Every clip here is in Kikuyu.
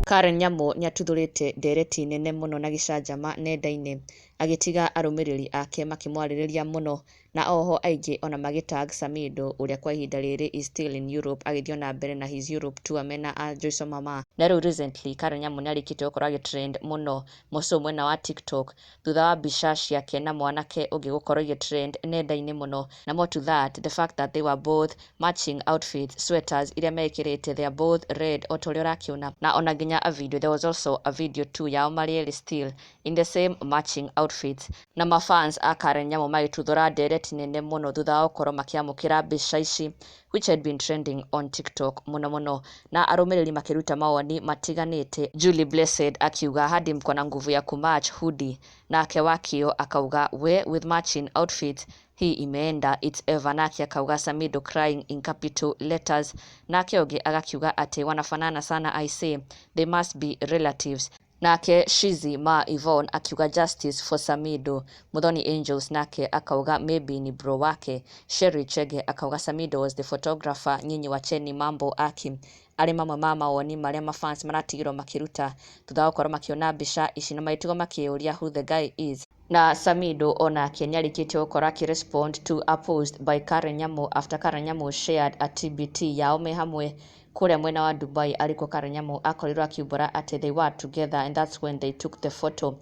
Karen Nyamu nĩatuthũrĩte ndereti nene mũno na gĩcanjama nenda-inĩ agĩtiga arũmĩrĩri ake makĩmwarĩrĩria mũno, na oho aingĩ ona magĩ tag Samido, ũrĩa kwa ihinda rĩrĩ is still in Europe agĩthiĩ ona mbere na his Europe tour mena a Joyce Mama. Na rĩu recently Karen Nyamu nĩarĩkĩtie gũkorwo agĩ trend mũno mũco mwena wa TikTok thutha wa mbica ciake na mwanake ũngĩ gũkorwo igĩ trend nenda-inĩ mũno. Na more to that, the fact that they were both matching outfits, sweaters iria mekĩrĩte, they are both red o ta ũrĩa ũrakĩona. Na ona nginya a video, there was also a video too yao marĩ erĩ still in the same matching outfits. Na mafans a Karen Nyamu magĩtuthũra ndereti nene mũno thutha wa gũkorwo makĩamũkĩra mbica ici, which had been trending on TikTok mũno mũno, na arũmĩrĩri makĩruta mawoni matiganĩte. Julie Blessed akiuga, "Hadi mko na nguvu ya kumatch hoodie." Nake Wakio akauga, "We, with matching outfits, hii imeenda, it's Eva." Nake akauga, "Samido crying in capital letters." Nake ũngĩ agakiuga atĩ, "Wanafanana sana, I say they must be relatives." Nake Shizi Ma Yvonne akiuga, "Justice for Samido." Muthoni Angels nake akauga, "Maybe ni bro wake." Sherry Chege akauga, "Samido was the photographer, nyinyi wacheni mambo." Aki arĩ mamwe ma mawoni marĩa mafans maratigirwo makĩruta thutha wa gũkorwo makĩona mbica ici na magĩtigwo makĩũria who the guy is. Na Samido onake nĩarĩkĩtie gũkorwo akĩ respond to a post by Karen Nyamu after Karen Nyamu shared a TBT yao me hamwe kũrĩa mwena wa Dubai, arĩkuo Karen Nyamu akorirwo akiumbũra atĩ they were together and that's when they took the photo.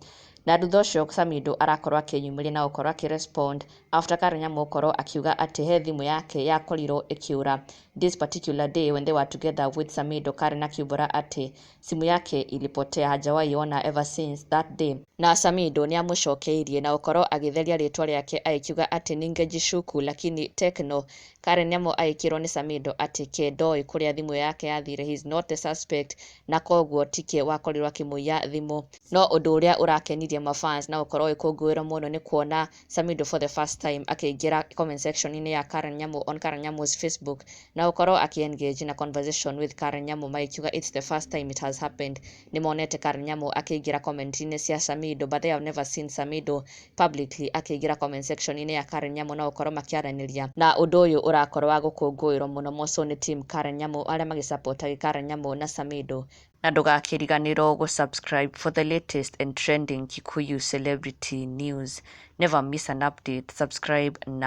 Na thutha ũcio Samido arakorwo akĩyumĩria na gũkorwo akĩ respond after Karen Nyamu gũkorwo akiuga atĩ he thimũ yake yakorirwo ĩkĩũra this particular day when they were together with Samido. Karen akiumbũra atĩ simu yake ilipotea, hajawahi ona ever since that day. Na Samido nĩamũcokeirie na gũkorwo agĩtheria rĩtwa rĩake agĩkiuga atĩ ningejishuku lakini Tecno. Karen Nyamu agĩkĩrwo nĩ Samido atĩ ke ndoĩ kũrĩa thimũ yake yathire, he is not the suspect, na koguo tike wakorirwo akĩmũiya thimũ. No ũndũ ũrĩa ũrakenirie mafans na gũkorwo ũgĩkũngũĩrwo mũno nĩ kuona Samido for the first time akĩingĩra comment section-inĩ ya Karen Nyamu on Karen Nyamu's Facebook na gũkorwo akĩ engage na conversation with Karen Nyamu, magĩkiuga it's the first time it has happened. Nĩmonete Karen Nyamu akĩingĩra comment-inĩ cia Samido, but they have never seen Samido publicly akĩingĩra comment section-inĩ ya Karen Nyamu na gũkorwo makĩaranĩria. Na ũndũ ũyũ ũrakorwo wa gũkũngũĩrwo mũno moco nĩ team Karen Nyamu, arĩa magĩsupportaga Karen Nyamu na Samido. Na ndũgakĩriganĩrwo gũ subscribe for the latest and trending Kikuyu celebrity news. Never miss an update. Subscribe now.